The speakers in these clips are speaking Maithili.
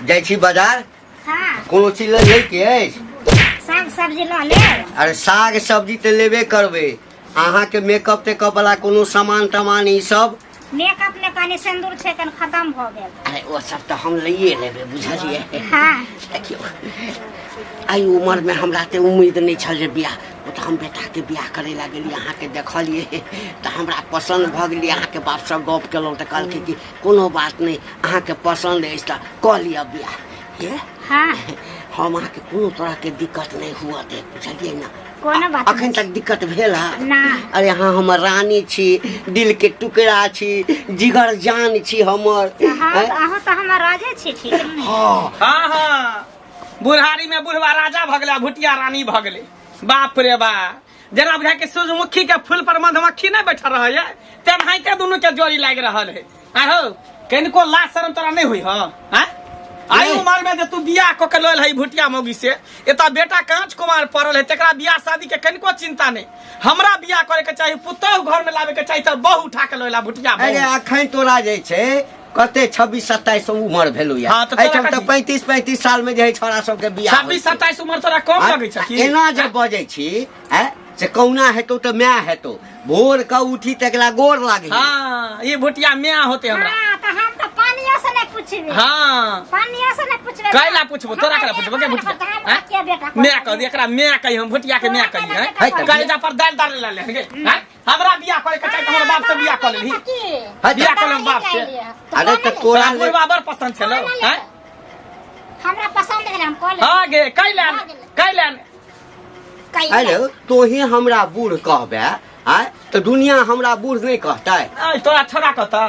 जाइ छी बाजार। हाँ। कोनो चीज ले के अछि? साग सब्जी लऽ लेब। अरे साग सब्जी तऽ लेबे करबै। अहाँके मेकअप तेकअप वाला कोनो सामान तमान ई सब? मेकअप ने कनि सिन्दूर छै कनि खत्म भऽ गेल। अरे ओ सब तऽ हम लैए लेबै, बुझलियै? हाँ। देखियौ, एहि उमरमे हमरा तऽ उम्मीद नहि छल जे बियाह, ओ तऽ हम बेटाके बियाह करै लए गेलियै, अहाँके देखलियै तऽ हमरा पसन्द भऽ गेलियै। अहाँके बापसँ गप केलहुँ तऽ कहलकै कि कोनो बात नहि, अहाँके पसन्द अछि तऽ कऽ लिअ बियाह। हे हाँ। हम अहाँके कोनो तरहके दिक्कत नहि हुअ देब, बुझलियै ने? कोनो बात अखन तक दिक्कत भेल है ना। अरे अहाँ हमर रानी छी, दिल के टुकड़ा छी, जिगर जान छी हमर। हाँ, हैं? तऽ अहूँ तऽ हमर राजे छी, ठीक ने? हाँ। हाँ हाँ, बुढ़ारी में बुढ़वा राजा भऽ गेलै, भुटिया रानी भऽ गेलै। बाप रे बा, जेना बुझाय कि सूरजमुखी के फूल पर मधुमक्खी नहीं बैठल रहे तेनाहिते दुनू के जोड़ी लागि रहल है। आहो कनिको लाज शरम तोरा नहीं हुई? हाँ, आँय? आई उमर में जे तू बियाह कऽ के लयल है भुटिया मौगी से, एतऽ बेटा कांच कुमार पड़ल है, तेकरा बियाह शादी के कनिको चिंता नहीं। हमरा बियाह करे के चाही, पुतोहु घर में लावे के चाही, तऽ बहू उठा के लयल भुटिया बहू। अरे अखन तोरा जे छै कते 26-27 उमर भेलौ या। हाँ, तऽ तोरा एहिठाम तऽ कथी? 35-35 साल में जे है छोरा सबके बियाह होइ 26 छै। 27 उमर तोरा कम आँय? लगै छै की? एना जे बजै छी, आँय, से कहुना हेतौ तऽ माय हेतौ, भोर के उठी तकरा गोर लागे। हाँ, ये भुटिया मियाँ होते हमरा। हाँ, तो हम तो पानियो से नहीं पूछबे। हाँ। पानियो से नहीं पूछबे। कैला पूछबो? तोरा कैला पूछबो के भुटिया? हाँ? के बेटा मैं कह दी एकरा मैं कही, हम भुटिया के मैं कही, हैं? है तऽ कलेजा पर दाल दाल ले ले गे, हैं? हमरा बियाह करे के चाही तऽ हमर बाप से बियाह कऽ लेलही। है तऽ- बियाह कऽ लेब बाप से। अरे तऽ तोरा तोरा बुढ़वा बड़ पसंद छलो, हैं? हमरा पसंद भेल, हम कऽ लेब। हाँ गे, कैला कैला। अरे तोही हमरा बूढ़ कहबे आय तऽ दुनिया हमरा बूढ़ नहीं कहतै। ऐ तोरा छोरा कहता,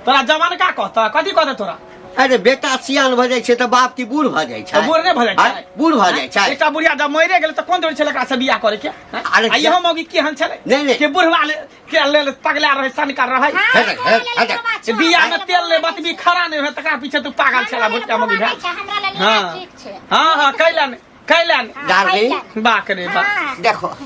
तोरा जवानका कहता, कथी कहता तोरा? अरे बेटा सियान भऽ जाइ छै तऽ बाप की बूढ़ भऽ जाइ छै? तऽ बूढ़ नहि भऽ जाइ छै? आँय? बूढ़ भऽ जाइ छै। एकटा बुढ़िया जब मरे गेलै तऽ कोन जरूरी छलै एकरा से बियाह करे के? हैं? अरे आ इहो मौगी केहन छलै? नहीं, नहीं। के बुढ़वा के लेल पगला रहै, सनका रहै। हाँ, हे देख, हे, हे देख। से बियाह में तेल ले बतबी खड़ा नहीं होय तकरा पीछे तू पागल छला भुटिया मौगी भेल। हमरा लेल हाँ। ठीक छै। हाँ हाँ, कैला ने कैला ने। डार्लिंग। बाक रे बाक। हाँ। देखो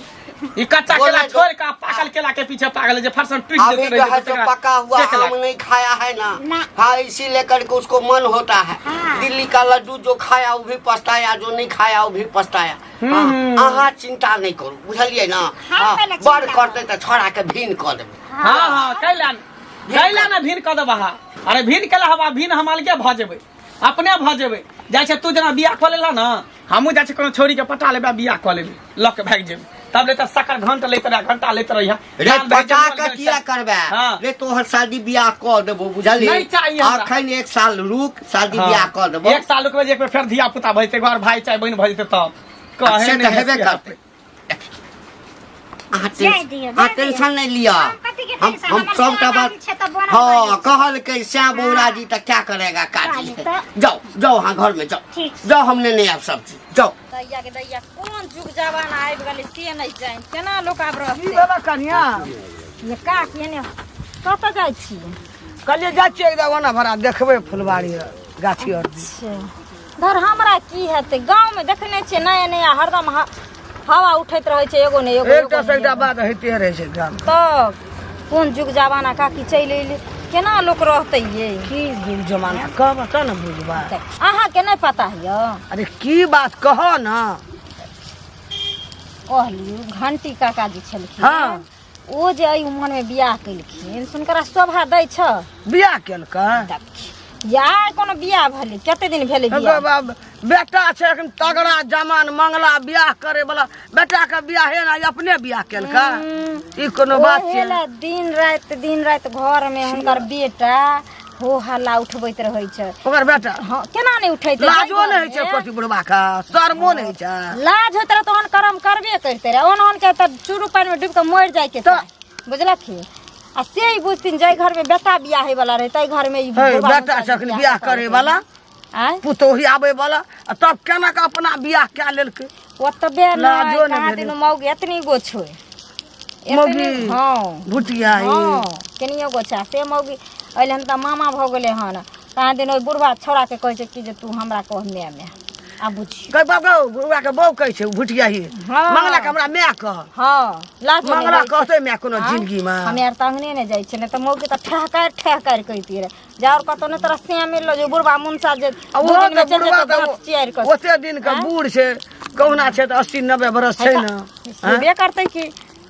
ई कच्चा बोला केला तो- छोड़ के पाकल केला के पीछे पागल है, जे फरसन टूट अभी जेते जो रहे है सो तकरा पका हुआ सेक आम लाग। नहीं खाया है ना। ना। हाँ, इसी लेकर के उसको मन होता है। हाँ। दिल्ली का लड्डू जो खाया वो भी पछताया, जो नहीं खाया वो भी पछताया। हाँ, अहाँ चिंता नहीं करू, बुझलियै ना? हम हाँ, पहिले चिंता बड़ करते तऽ छोड़ा के भीन कऽ देबै। हाँ हाँ, कैला ने कैला ने भीन कऽ देबह। अरे भीन केला हवा भीन हम अलगे भऽ जेबै, अपने भऽ जेबै। जाइ छै तू जेना बियाह कऽ लेलह ने, हमहूँ जाइ छी कोनो छोरी के पटा लेबै आ बियाह कऽ लेबै, लऽ के भागि जेबै। तब ले तऽ शक्कर घंट लैत रह, घंटा लैत रहिह। रे दाल भात पटा जमल के गेल किया छै। करबै? हाँ। रे तोहर शादी बियाह कऽ देबो, बुझलियै? नहीं चाहिए हमरा। अखन 1 साल रुक, शादी हाँ। बियाह कऽ देबो। 1 साल रुकबै जे एक बेर फेर धिया पुता भऽ जेतै, एक बार भाई चाहे बहिन भऽ जेतै तब कहे से नहि तऽ हेबे हँसी करतै। अहाँ जाय टेंशन दियौ, अहाँ जाय दियौ। टेंशन नहीं लिअ। हम कथी के हम टेंशन? हम हमर सबटा सोना बात छै तऽ बनल हाँ, रहै। कहलकै श्याम बौरा जी तऽ क्या करेगा काजी। काजी तऽ- जाओ जाओ, हाँ घर में जाओ। ठीक छै। जाओ, हमने नहीं आब सब्जी, जाओ। दैया के दैया, कोन जुग जमाना आबि गेलै से नहि जानि केना लोक आब की रहतै। भेलै कनिया? ये का केने कतऽ जाइ छी? कहलियै जाइ छियै एकदा ओना भरा देखबै फुलबाड़ी आर, गाछी आर। अच्छा। धर हमरा की हेतै, गाँवमे देखने छियै नया नया हरदम हवा उठैत रहै छै, एगो ने एगो, एकटा एगो से ने एकटा एगो। बात होइते रहै छै गाम। तब कोन जुग जमाना काकी चलि एलै, केना लोक रहतै ये? की जुग जमाना कहब तऽ ने बुझबै। अहाँके नहि पता यऽ? अरे की बात कह ने। कहलियौ घंटी काका जी छलखिन। हाँ। ओ जे एहि उमर में बियाह केलखिन सुनकरा शोभा दै छ? बियाह केलकै? यार कोनो बियाह भेलै? कते दिन भेलै बियाह? बेटा छै एखन तगड़ा जमान मंगला बियाह करे वाला, बेटा के बियाहे ना अपने बियाह केलकै, ई कोनो बात छै? ओहे ला दिन राति दिन राति घर में हुनकर बेटा हो हल्ला उठबैत रहै छै। ओकर बेटा? हाँ, केना नहि उठैत? लाजो नहि होइ छै कथी बुढ़बा के? शर्मो नहि होइ छै? लाज होइत रहे तहन कर्म करबे करते रहे, ओहन ओहन के तऽ चूरू पानि में डूबि कऽ मरि जाय के तऽ- चाही, बुझलखिन? आ से ही बुझथिन जाहि घर में बेटा बियाह होय वाला रहे ताहि घर में ई हे, बुढ़बा बेटा मुसहर छै अखन बियाह बियाह कऽ करे लेलकै। वाला, आँय? पुतोही आबै वाला, आ तब केना के अपना बियाह कए लेलकै? ओतबे नहि, लाजो नहि कहाँ भेलै। दिन मौगी एतनी गो छै। मौगी? हाँ। भुटिया ई? हाँ, केनियो गो छै। आ से मौगी अइले हन तऽ मामा भऽ गेलै हन, कहाँ दिन ओहि बुढ़वा छौड़ाके कहै छै कि जे तू हमरा कह माय माय। आ बुझियौ कहै बाप गौ बुढ़वा के बहू कहै छै भुटिया ही हाँ। मंगला के हमरा माय कह हँ लाजो नहि मंगला होइ छै। कहतै माय कोनो आँय? जिंदगी मे हमे आर तऽ अंगने नहि जाइ छियै नहि तऽ मौगी तऽ ठहकार ठहकार कहितियै रहे जा और कतौ नहि तोरा सिया मिललो जे बुढ़बा मुनसा जे आ दू ओहो दिन मे तऽ चलि बुढ़वा जेतौ तऽ दाँत चियारि कऽ ओते दिन के आँय? बूढ़ छै कहुना छै तऽ 80-90 बरस छै ने आँय? हेबे करतै की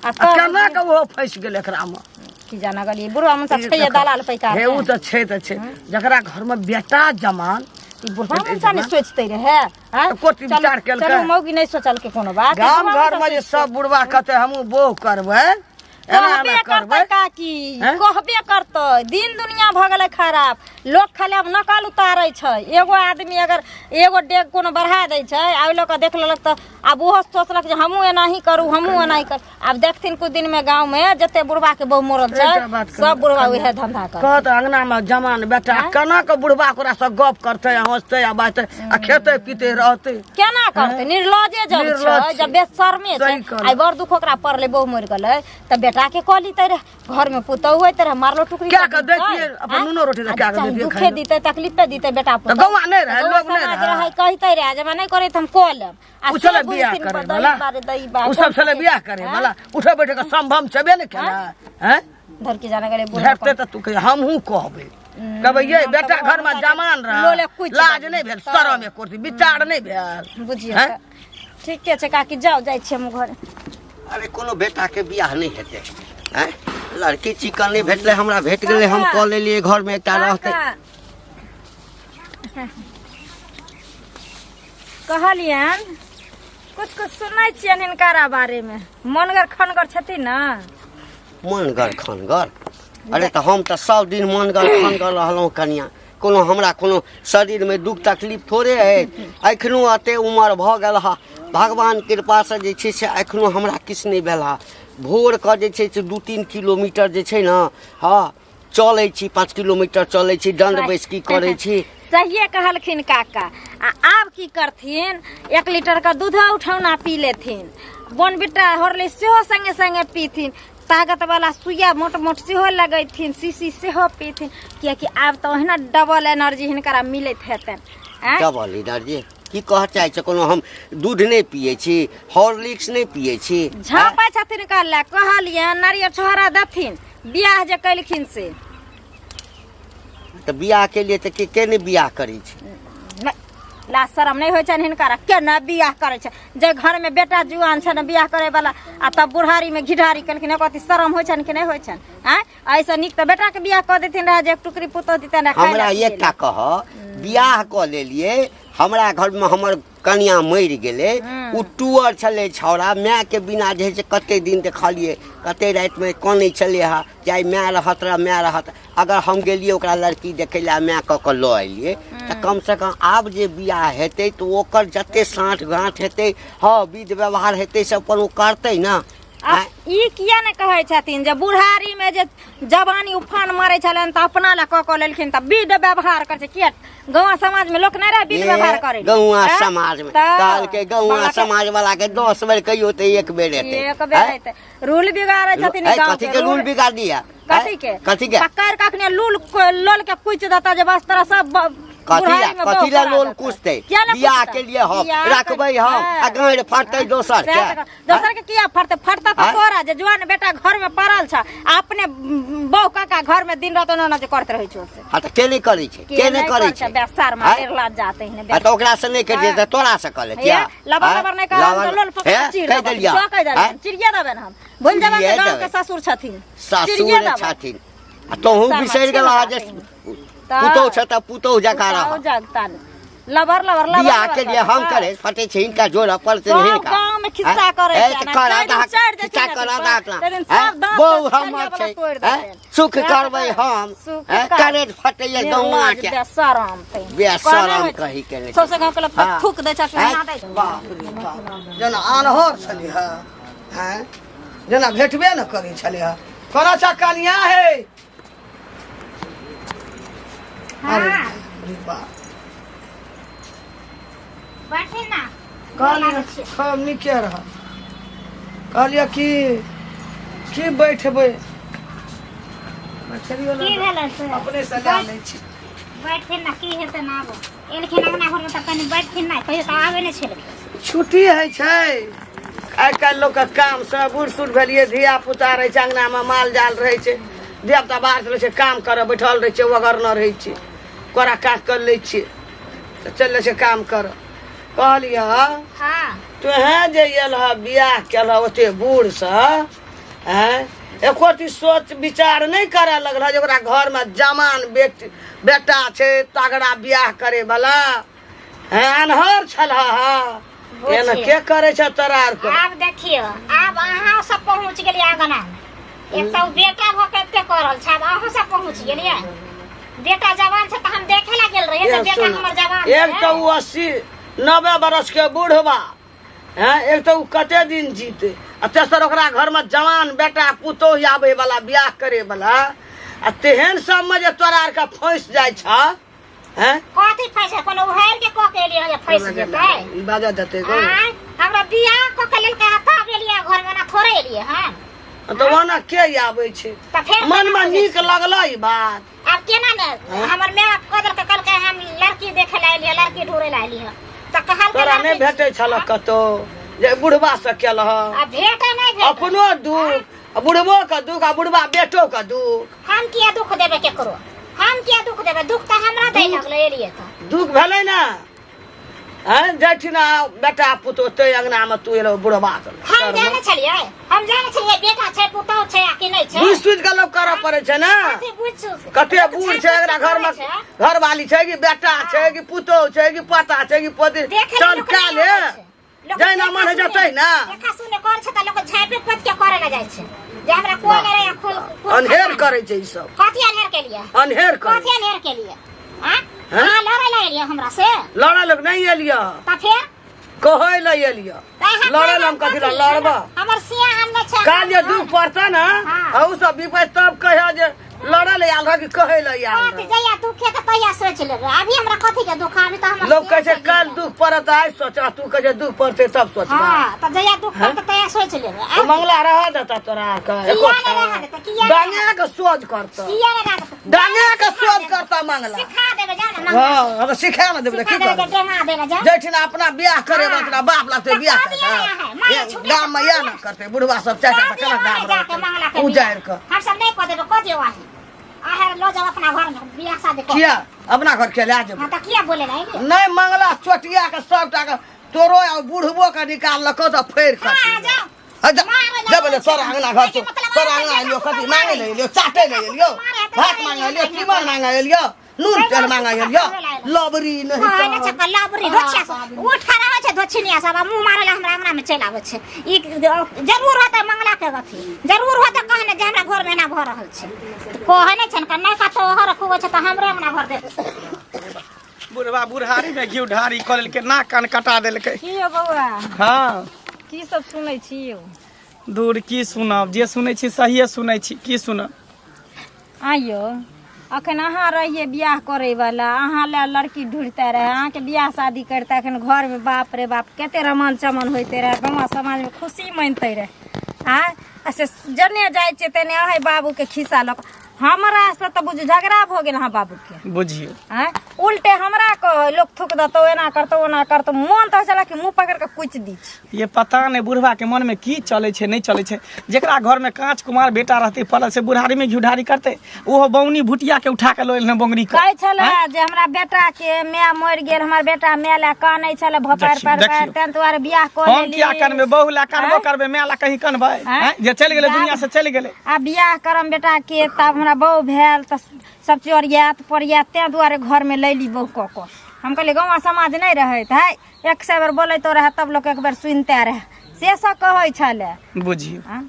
आ आ तब केना के ओहो फँसि गेल एकरा मे की जाना गेलियै बुढ़बा मुनसा छैहे दलाल पैकार हे ओ तऽ छै तऽ छै जकरा घर मे बेटा जमान ई बुढ़बा मुनसा नहि सोचते रहे आँय? तऽ कोटि चलू- विचार केलकै। चलू मौगी नहि सोचलकै कोनो बात गाम बुढ़बा घर मे मुनसा जे सब बुढ़वा कहतै हमहूँ बोह करबै एना कहबे एना करतै करबै काकी हैं? कहबे करतै दिन दुनिया भऽ गेलै खराब लोक खाली आब नकल उतारै छै एगो आदमी अगर एगो डेग कोनो बढ़ा दै छै आ ओहि लऽ कऽ देख लेलक तऽ आब ओहो सोचलक जे हमहूँ एनाही करू हमहूँ एनाही करू आब देखथिन कुछ दिनमे गाँवमे जते बुढ़बाके बहु मरल छै एकटा बात कहू। सब बुढ़बा उएह धंधा कर कहत अंगना मे जमान बेटा केना के बुढ़वा ओकरा से गप करतै आ हंसतै आ बाजतै आ खेतै पीतै रहतै केना करतै निर्लजे जब निर्लज छै छै। जब बेशर्मे छै सही कहलौं। आइ बड़ दुख ओकरा पड़लै बहु मरि गेलै तऽ बेटा के कऽ लितै रहे घर में पुतहु होइत रहे मारलो टुकड़ी क्या तऽ कऽ दितै, दैतियै, अपन आँय? नूनो रोटी तऽ आ क्या कऽ चाहे दैतियै दुखे खाइ लए। दितै तकलीफे दितै बेटा तऽ गौआँ नहि रहै, गौआँ लोग नहि समाज रहै। रहै कहितै रहे जे हमरा नहि करै तऽ हम कऽ लेब आ ओ से छलै बियाह बुझथिन करे दही वाला बारे दही बा ओ सब छलै बियाह करे आँय? वाला उठे बैठे के संभव छेबे ने केला हैं धर के जाना गेलै बूढ़ा भेटतै तऽ तू कहिया हमहूँ कहबै कहबै ये हम तऽ बेटा बौआ घर मे मुसा जमान लोले रह कुचि लाज देबै। नहि भेल शरम एको रत्ती विचार नहि भेल बुझियौ हैं? तऽ ठीके छै काकी जाउ जाइ छियै हम घरे अरे कोनो बेटा के बियाह नहि हेतै आँय लड़की चिकन नहि भेटलै हमरा भेट गेलै हम कऽ लेलियै घरमे एकटा रहतै कहलियनि कुछ कुछ सुनै छियनि हिनकरा बारेमे मनगर खनगर छथिन ने मनगर खनगर अरे तऽ हम तऽ सब दिन मनगर खनगर रहलहुँ कनिया कोनो हमरा कोनो शरीरमे दुख तकलीफ थोड़े अछि एखनो एते उमर भऽ गेल हँ भगवान कृपासँ जे छै से एखनो हमरा किछु नहि भेल हँ भोरके जे छै से 2-3 किलोमीटर जे छै ने हँ चलै छी 5 किलोमीटर चलै छी दण्ड बैसकी करै छी सहिए कहलखिन काका आ आब की करथिन 1 लीटर के दूध उठौना पी लेथिन बोनबिटा हॉर्लिक्स सेहो संगे संगे पीथिन ताकत वाला सुइया मोट मोट सेहो लगैथिन शीशी सेहो पीथिन कियाकि आब तऽ ओहिना डबल एनर्जी हिनकरा मिलैत हेतनि आँय? डबल एनर्जी की कह चाहै छै कोनो हम दूध नहि पियै छी हॉर्लिक्स नहि पियै छी झाँपै छथिन कहले कहलियनि नारियर छोहरा देथिन बियाह जे केलखिन से तऽ बियाह के लिए तऽ के के नहि बियाह करै छै नहि, लाज शरम नहि होइ छनि हिनकर केना बियाह करै छै जे घरमे बेटा जुआन छनि बियाह करे वाला आ तब बुढ़ारीमे घिढारी केलखिन एको अथी शरम होइ छनि कि नहि होइ छनि आँय एहिसँ नीक तऽ बेटाके बियाह कऽ देथिन रहए जे एक टुकड़ी पुतोह दितनि रहए खाय हमरा लए पियै एकटा लए। कह बियाह कऽ लेलियै हमरा घरमे हमर कनिया मरि गेलै ओ टुअर छलै छौड़ा मायके बिना जे है से कते दिन देखलियै कते रातिमे कनै छलै हँ जे आइ माय रहत रह माय रहत अगर हम गेलियै ओकरा लड़की देखै लए माय कऽ कऽ लऽ एलियै तऽ कमसँ कम आब जे बियाह हेतै तऽ ओकर जते साँठ गाँठ हेतै हँ विध व्यवहार हेतै से अपन ओ करतै ने आब ई किया ने कहै छथिन जे बुढ़ारी में जे जवानी उफान मारै छलनि तऽ अपना लए कऽ कऽ लेलखिन तऽ विध व्यवहार करै छै किया गाँव समाज में लोक नहि रहै विध व्यवहार करै गौआ समाज में कहलकै गौआ समाज वाला के 10 बेर कहियो तऽ एक बेर एतै एक बेर एतै रूल बिगाड़ै छथिन गाँव कथी के रूल बिगाड़ दिया कथी के कथी के पकड़ के अखने लूल लोल के कुच देता जे बस तोरा सब कथी ला लोल कुचतै बियाह के लिए हम रखबै हम आ गाँड़ फटतै दोसर के दोसर के किया फटतै फटता तऽ तोरा जे जुआन बेटा घर में पड़ल छ आ अपने बहु काका घर में दिन रात ओना जे करत रहै छौ से हां तऽ के नहि करै छै के नहि करै छै बेसार मार लाज जाते हैं आ तऽ ओकरा से नहि करियै तऽ तोरा से कऽ लेतियै लबर लबर नहि करब तऽ लोल पकड़ चीर कहि देलियै कहि देलियै चिड़िया देबनि हम भूलि जेबनि जे गाँव के ससुर छथिन ससुर छथिन आ तोहू बिसरि गेलह जे पुतोह छ तऽ पुतोह जकाँ रह जगता लबर लबर लबर बियाह के लिए हम करे फटे छै हिनका जोड़ा पड़ते हिनका गांव में खिस्सा करे छै ना करा खिस्सा करा दा बहु हमर छै सुख करबै हम करे फटे गौआ के बेशरम बेशरम कही के नहीं सौसे गांव के लोग थूक दै छै ना दै बाप रे बाप जेना आनहर छलै हँ हैं जेना भेटबे न करै छलै हँ कोना सा कनिया है अरे रे बाप बैठे ना कहलियै हम नीके रह कहलियै कि की बैठबै बैठलियो की ने भेलै से अपने से लए लै छी बैठे ना की हेतै ना आबो एलखिन अंगना घरमे तऽ कनि बैठथिन नहि कहियो तऽ आबै नहि छलखिन छुट्टी होइ छै आइ काल्हि लोकके कामसँ बूढ़ सूढ़ भेलियै धिया पुता रहै छै अङ्गनामे माल जाल रहै छै धिया पुता बाहर चलै छै काम करऽ बैठल रहै छै ओगरने रहै छै कोरा काज कर लै छियै तऽ चलि जाइ छै काम करऽ कहलियै हँ तोहें जे एल ह बियाह केलह ओते बूढ़सँ आँय एको रत्ती सोच विचार नहि करऽ लगल जे ओकरा घरमे जवान बेटी बेटा छै तगड़ा बियाह करैवला हैं अनहर छल एना के करै छ तोरा आर के आब देखियो आब अहाँ सब पहुँच गेलियै अंगना मे एक तऽ ओ बेटा भऽ के एते कऽ रहल छै आब अहाँ सब पहुँच गेलियै बेटा जवान छै तऽ हम देखे ला गेल रहियै तऽ बेटा हमर जवान एक छै तऽ ओ 80-90 बरस के बूढ़बा हैं एक तऽ ओ कते दिन जीते आ तेसर ओकरा घरमे जवान बेटा पुतोह आबै वाला बियाह करे वाला आ तेहन सबमे जे तोरा आरके फँसि जाइ छ हैं कथी फैसे कोनो उहेर के कऽ के एलियै जे फैस जेतै ई बाजऽ देतै गो आँय हमरा बियाह कऽ के लेलकै हँ तब एलियै घर मे ना थोड़े एलियै हँ तऽ ओना के आबै छै तऽ फेर मनमे केना नीक लगलै ई बात आब केना ने हमर माय बाप कह देलकै कहलकै हम लड़की देखे ला एलियै लड़की ढूंढे ला एलियै तऽ कहलकै तोरा नहि लड़की- भेटै छल कतौ जे बुढ़बा से केलह आ भेटे नहि भेटे अपनो दुख आ बुढ़बो के दुख आ बुढ़बा बेटो के दुख हम किया दुख देबै केकरो हम किया दुख देबै दुख तऽ हमरा दै लगलै एलियै तऽ दुख भेलै ने हैं जाठिना बेटा पुतोह ते अंगना में तू एलो बुढ़बा के हम जाने छलियै हम जाने छलियै बेटा छै पुतोह छै आ कि नहि छै बुझ सुझ के लोक करऽ पड़ै छै ने कथी बुझ सुझ कते बूढ़ छै एकरा घर में घरवाली छै कि बेटा छै कि पुतोह छै कि पोता छै कि पोती देखे चल का ले जहिना मन होइ जेतै ने देखा सुने कर छै तऽ लोक झाँपे पोत के करे ला जाइ छै जे हमरा कोई नहि रहे खुल अन्हेर करै छै ई सब कथी अन्हेर के लिए अन्हेर करै कथी अन्हेर के लिए आँ हैं? अहाँ लड़े ला एलियै हमरा से लड़ै लोग नहि एलियै तऽ फेर कहै लए एलियै तऽ अहाँ लड़ै लए हम कथी लए लड़बऽ हमर सिया आनने छै काल जे दुख पड़तै ने हाँ। अहू सब विपैत तब कहियो जे लड़ै लए आयल रह कि कहै लए आयल कथी रह जहिया दुख हेतै तहिया सोचि लेबै अभी हमरा कथी के दुख अभी तऽ हमर लोग कहै छै सिया काल्हि दुख पड़त आइ सोच आ तू कहै छै दुख पड़तै तब सोचबा हँ तऽ जहिया दुख पड़तै तहिया सोचि लेबै तो मंगला रह देता तोरा के एको किया नहि रहऽ देतै? किया नहि डांगे के सोच करता किया नहि रहऽ देतै? डांगे के सोच करता मंगला सिखा देबै जाउ ने मंगला हाँ हम सिखा ने देबै तऽ सिखा की देबै जे करबै डेंगा देबै जाउ जैठिना अपना बियाह करे हाँ। बचना बाप लगते तऽ बियाह कऽ दिअ ने अहाँ, माय करता छुट्टी गाम में तऽ इएह कऽ ने करते बुढ़वा सब चारि टा कऽ दिअ केना अहाँ गाम जाके मंगला के रहतै उजाड़ि बियाह। कऽ हम सब नहि कऽ देबै कऽ दियौ अहीं अहाँ लऽ जाउ अपना घर में बियाह शादी कऽ किया अपना घर के लए जेबै हाँ तऽ किया बोले ला एलियै नहि मंगला चोटिया के सबटा के तोरो आ बुढ़बो के निकाललको तऽ फेर हाँ कऽ जाउ जब ले तोरा अंगना घर छौ तोरा अंगना एलियो कथी मांगे ले एलियो चाटे ले एलियो भात मांगे एलियो तीमन मांगे एलियो नून तेल मांगे एलियो लबरी नहीं कहै छै कल्ला बुरी धोछिया सब उठ खड़ा होइ छै धोछिनिया सब आ मुँह मारै ला हमरा अंगना में चलि आबै छै ई जरूर होतै मंगला के अथी जरूर होतै कहने जे हमरा घर में एना भऽ रहल छै तऽ कहै नहि छै ने नहि कतौ ओहो रखबै छै तऽ हमरे अंगना घर दे बुढ़वा बुढ़ारी में घी ढारी कऽ लेलकै नाक कान कटा देलकै की यौ बौआ हँ की सब सुनै छी यौ दूर की सुनब जे सुनै छी सहिए सुनै छी की सुनब आइयो अखन अहाँ रहियै बियाह करैवला अहाँ लए लड़की ढूँढते रहए अहाँके बियाह शादी करिते अखन घरमे बाप रे बाप कते रमन चमन होइते रहए गाँव समाजमे खुशी मनिते रहए आँय आ से जने जाइ छियै तेने अहें बाबूके खिस्सा लऽ कऽ हमरा से तऽ बुझू झगड़ा भऽ गेल अहाँ बाबूके बुझियौ आँय उल्टे हमरा कह लोक थूक देतौ एना करतौ ओना करतौ मोन तऽ होइ छलै कि मुँह पकड़ि कऽ कुचि दी छी ये पता नहि बुढ़वा के मन में की चलै छै नहि चलै छै जेकरा घर में काँच कुमार बेटा रहतै पड़ल से बुढ़ारी में घिउढारी करतै ओहो बौनी भुटिया के उठा के लऽ एलहँ बोंगरी के कहै छलै जे हमरा बेटा के माय मरि गेल हमर बेटा माय लए कानै छलै भपारि देखियौ, पारि पारि देखियौ। तें दुआरे बियाह कऽ हम किया लेली कनबै बहु ला कनबो आँय? करबै माय ला कहीं कनबै आँय? आँय? जे चलि गेलै दुनिया से चलि गेलै आ बियाह करम बेटा के तब हमरा बहु भेल तऽ सब चीज ओरियात पोरियात तें दुआरे घरमे लैली बहु कऽ कऽ हम कहलियै गाँव समाज नहि रहैत है एक सए बेर बोलैतो रहए तब लोक एक बेर सुनिते रहए से सब कहै छलै बुझियौ आँ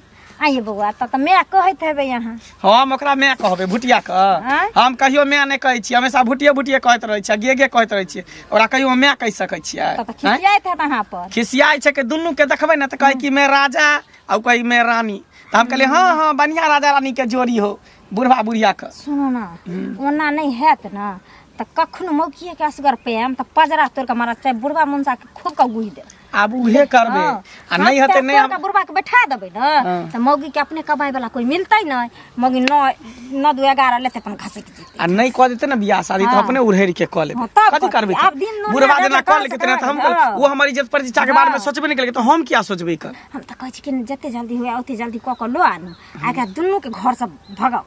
आइए बौआ तब तऽ माय कहैत हेबै अहाँ हम ओकरा माय कहबै भुटिया के आँय? हम कहियो माय नहि कहै छियै हमेशा भुटिये भुटिये कहैत रहै छियै गे गे कहैत रहै छियै ओकरा कहियो हम माय कहि सकै छियै तब तऽ आँय? खिसियाइत हैत अहाँ पर खिसियाइ छै कि दुनू के देखबै ने तऽ कहै कि मैं राजा आ ओ कहै मैं रानी तऽ हम कहलियै हँ हँ बढ़िआँ राजा रानी के जोड़ी हो बुढ़वा बुढ़िया के सुनू ने ओना नहि हैत ने तऽ कखनो मौकिए के असगर पेम तऽ पजरा तोड़ के मारत चाहे बुढ़वा मुनसा के खूब के गुहि देब आब उहे करबे हाँ। आ नहीं हाथ हेतै पैर नहीं तोड़ हम के बुढ़वा के बैठा देबै ने हाँ। तऽ मौगी के अपने कमाई वाला कोई मिलतै नहि मौगी 9 9 2 11 लेतै अपन घसकि जेतै आ नहीं कह देते ना बियाह शादी तो हाँ। अपने उड़ेर के कऽ लेबै हाँ, तब कथी करबै। करबै आब दिन दुनिया बुढ़वा रहतै जेना कऽ तब लेलकै से तेना तऽ हम करबै। कर ओ हमर इज्जत प्रतिष्ठा के बारे में हाँ। सोचबे नहीं केलकै तऽ हम किया सोचबै कर हम तऽ कहै छी कि जते जल्दी हुए ओते जल्दी कऽ कऽ लो आनू आ एकरा दुनू के घर से भगाउ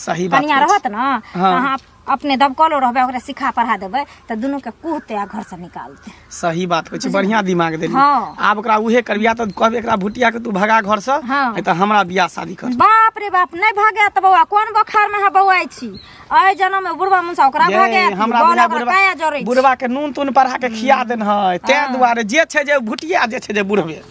सही बात कनिया कहै छी। रहत ने हाँ। तऽ अहाँ अपने दबकलो रहबै ओकरा सिखा पढ़ा देबै तऽ दुनू के कुहते आ घर से निकालते सही बात कहै छी बढ़िया दिमाग देली हाँ। आब ओकरा उहे करबिया तऽ कहबे एकरा भुटिया के तू भगा घर से हाँ। नहीं तऽ हमरा बियाह शादी कर बाप रे बाप नहीं भागे तऽ बौआ कोन बोखार में अहाँ बौआइ छी एहि जनम में बुढ़वा मुनसा ओकरा ये, भागे हमरा बुझा बुढ़वा काया जरै छी बुढ़वा के नून तून पढ़ा के खिया देन है तें दुआरे जे छै जे भुटिया जे छै जे बुढ़वे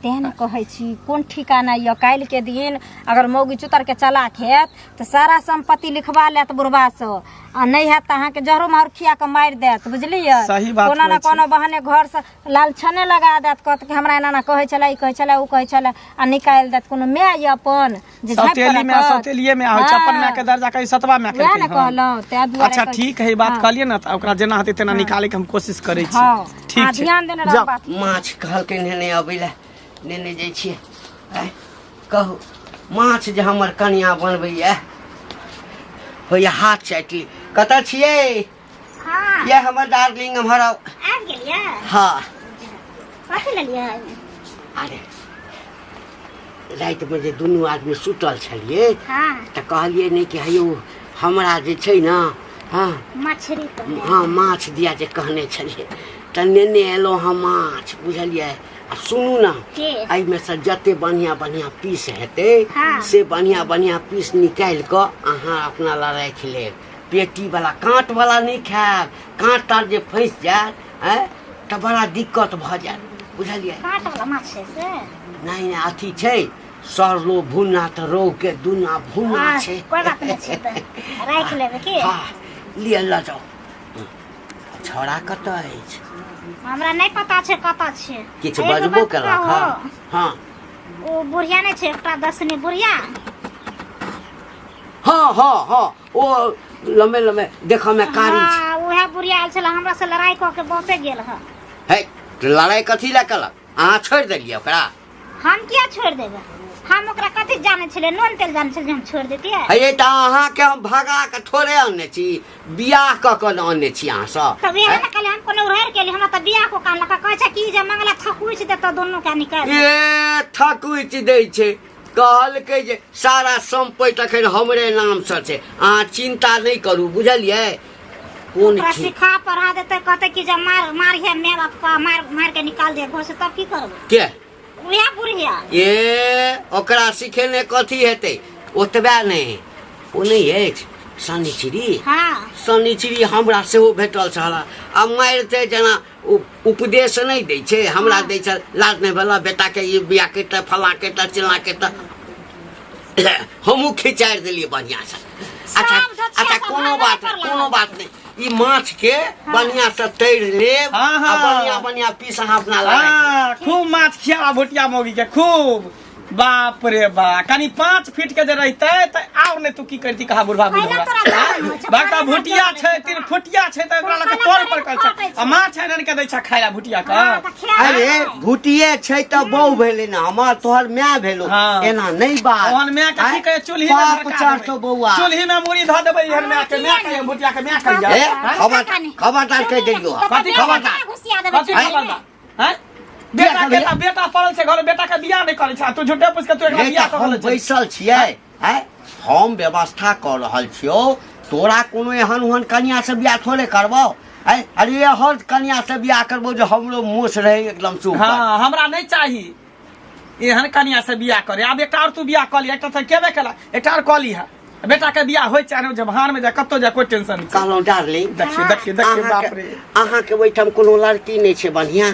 तें ने कहै छी कोन ठिकाना यऽ काल्हिके दिन अगर मौगी चुतरके चलाक हैत तऽ सारा सम्पत्ति लिखवा लेत बुढ़बासँ आ नहि हैत तऽ अहाँके जहरो माहौर खिया कऽ मारि देत बुझलियै सही बात कोनो ने कहै छी। कोनो बहाने घरसँ लालछने लगा देत कहत कि हमरा एना एना कहै छलै ई कहै छलै ओ कहै छलै आ निकालि देत कोनो माय यऽ अपन जे झाँपि कऽ सौतेली में राखत। सौतेलिए में आबै छै अपन हाँ। माय के दर्जा कहीं सतवा माय वएह ने केलकै हन। कहलहुँ ताहि दुआरे अच्छा कहै- ठीक है ई बात हाँ। कहलियै ने तऽ ओकरा जेना हेतै तेना निकालै के हम कोशिश करै छी हँ ठीक आ छै ध्यान देने रहब जाउ। बात माछ कहलकै नेने अबै लए नेने जाइ छियै आँय, कहू माछ जे हमर कनिया बनबैया होइया हाथ चाटि ली कतऽ छियै हाँ ये हमर डार्लिंग एम्हर आउ आबि गेलियै हाँ कथी लेलियै अरे रातिमे जे दुनू आदमी सुतल छलियै हाँ तऽ कहलियै नहि कि हेयौ हमरा जे छै ने हँ मछली तऽ हँ माछ दिया जे कहने छलियै तऽ नेने एलहुँ हम माछ बुझलियै आ सुनू ने के एहिमे से जते बढ़िआँ बढ़िआँ पीस हेतै हाँ। से बढ़िआँ बढ़िआँ पीस निकालि कऽ अहाँ अपना लए राखि लेब पेटी वाला काँट वाला नहि खायब काँट ताँट जे फँसि जायत आँय तऽ बड़ा दिक्कत भऽ जायत बुझलियै काँट वाला माछ छै से नहि नहि अथी छै सरलो भुन्ना तऽ रोहु के दुना भुन्ना हाँ, छै कोइ बात नहि छै तऽ राखि लेबै की हँ लिअ लऽ जाउ छौड़ा कतऽ अछि हमरा नहि पता छै कतऽ छै किछु एगो बजबो बात केलक कहू, हँ हँ ओ बुढ़िया नहि छै एकटा दसनी बुढ़िया हँ हँ हँ ओ लम्बे लम्बे देखऽ मे कारी छै हाँ उएह बुढ़िया आयल छलै हमरा से लड़ाई कऽ के बहुते गेल हँ है लड़ाई कथी लए केलक अहाँ छोड़ि देलियै ओकरा हम किया छोड़ि देबै हम ओकरा कथी जानै छलियै नून तेल जानै छलियै जे हम छोड़ि देतियै हे तऽ अहाँके हम भगा कऽ थोड़े अनने छी बियाह कऽ कऽ ने अनने छी अहाँसँ तऽ वएह ने कहलियै हम कोनो उड़ारि केली हमरा तऽ बियाह को कान लगा कहै छै कि जे मंगला थकुचि देतौ दुनू के निकालि ए थकुचि दै छै कहलकै जे सारा सम्पति अखन हमरे नामसँ छै अहाँ चिन्ता नहि करू बुझलियै कोन ओकरा ठीक सिखा पढ़ा देतै कहतै कि जे मार मारिहे माय बाप के मार मार के निकाल दे घर से तब की करबै के उएह बुढ़िया ए ओकरा सिखेने कथी हेतै ओतबे नहि ओ नहि अछि शनिचरी हाँ शनिचरी हमरा सेहो भेटल छल आ मारिते जेना उपदेश नहि दै छै हमरा दै छै लाज नहि भेल बेटाके ई बियाह के फलाँ के तऽ चिल्लाँ के तऽ हमहूँ खिचारि देलियै बढ़िआँसँ अच्छा सब धोतिया अच्छा सब कोनो हमरे बात पर नहि कोनो लागल बात नहि ई माछ के बढ़िआँ से तैर लेब हाँ, आ हाँ। बढ़िआँ बढ़िआँ पीस अहाँ अपना लगा हाँ, खूब माछ खियाबा भुटिया मौगी के खूब बाप रे बा कनी 5 फीट के जे रहते त आर ने तू की करती कहा बुढ़वा पहिला बुढ़वा तोरा घर में छै, बाका पानी भुटिया में छै तीन फुटिया छै त ओकरा लके तोल पर कर छै आ माछ आनि के दै छै खाय ला भुटिया के हाँ, तऽ खिया अरे देबै। भुटिए छै तऽ बहु भेलै ने हमर तोहर माय भेलो हाँ। एना नहि बात ओहन माय के की आँय? कहे चूल्ही में पाप धरका चढ़तो देबै। बौआ चूल्ही में मुड़ी धऽ देबै एहन माय के माय के भुटिया के माय के ए खबर खबरदार कहि देलियौ कथी खबरदार घुसिया देबै कथी आँय? खबरदार हैं बेटा के कहलियै? बेटा पड़ल छै घर बेटा के बियाह नहि करै छै आ तू झूठे पूछ के तू एकरा रे बियाह तऽ कऽ हम रहल छै बैसल छियै आँय हम व्यवस्था कऽ रहल छियौ तोरा कोनो एहन ओहन कनिया से बियाह थोड़े करबौ आँय अरे एहन कनिया से बियाह करबौ जे हमरो मोछ रहै एकदम से ऊपर हाँ हमरा नहीं चाही एहन कनिया से बियाह करे आब एकटा और तू बियाह कऽ ली एकटा तऽ केबे केला एकटा और कऽ लीहा बेटा के बियाह होइ चाहे नहि, जब हार में जाए कतौ जाए कोई टेंशन नहीं छै। कहलहुँ डार्लिंग देखिए देखिए देखिए बाप रे अहाँके ओहिठाम कोनो लड़की नहि छै बढ़िआँ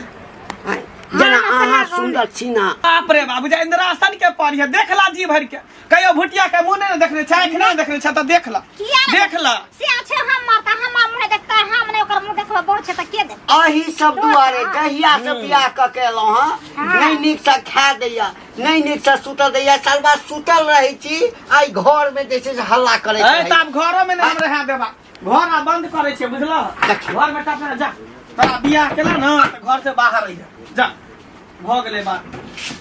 आँय? जेना अहाँ सुन्दर छी ने बाप रे बाबू जा इंद्रासन के पढ़िए देखला जी भर के कहियो भुटिया के मुंह नहीं ने देखने छै आँखि नहीं देखने छै तऽ देख ला किया ने देख ला से छै हमर तऽ हमर मुँह देखतै हम नहि ओकर मुँह देखबै बहुत छै तऽ के देखतै अही सब दुआरे जहिया से बियाह कऽ के एलहुँ हँ नहि नीकसँ खा दैया नहि नीकसँ सुतल दैया सालबा सुतल रहै छी आइ घर मे जे छै से हल्ला करैत ए रहै तऽ आब घरो में नहीं हम रहा देबा घर आ बंद करै छै बुझलह घर में टपना जा तोरा बियाह केला ना तऽ घर से बाहर रहिया जा भऽ गेलै बात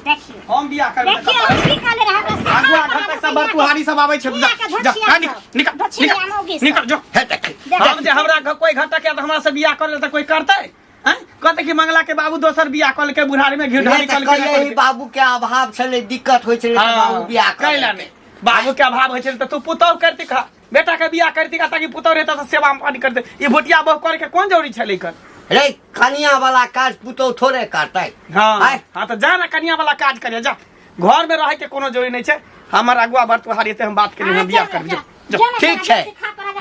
देखियो हम बियाह करबै तऽ देखियो हम की कहले रहे हमरा अगुआ घर तक सब बरतुहारी सब आबै छै जा जा आ, निकल निकल निकल निकल जो हे देखी हम जे हमरा कोई घटक या तऽ हमरा से बियाह कर ले तऽ कोई करतै हैं कहते कि मंगला के बाबू दोसर बियाह कऽ लेलकै बुढ़ारी में घी ढारी नहि तऽ कऽ लेलकै कहियै बाबू के अभाव छलै दिक्कत होइ छलै तऽ बाबू बियाह कऽ कैला लेलकै। नहि बाबू के अभाव होइ छलै तऽ तू पुतहु करती खा बेटा के बियाह करती खा ताकि पुतहु रहता तऽ सेवा पानी करते ई भुटिया बहु करे के कोन जरूरी छलै कर रे कनिया वाला काज पुतहु थोड़े करतै हाँ आँय? हाँ तऽ जा ना कनिया वाला काज करिया जा घर में रहे के कोनो जरूरी नहीं छै हमर अगुआ बरतुहारी एते हम बात केली हम बियाह करबी जो जो ठीक छै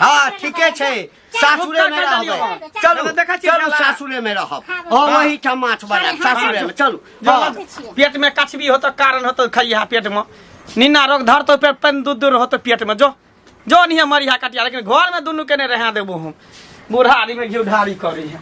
हाँ ठीके छै सासुरे में रहबै चलू देखै छियै चलू हमरा। सासुरे में रहब हम ओहिठाम माछ बनायब सासुरे में चलू जो हाँ। पेट में कछबी होतो कारण होतो खइहा पेट में निन्ना रोग धरतो पेट पेन दूध दूर होतो पेट में जो जो नहीं मरिहा कटिया लेकिन घर में दुनू के नहीं रहा देबो हम बूढ़ा आदमी में घी ढारी करी है।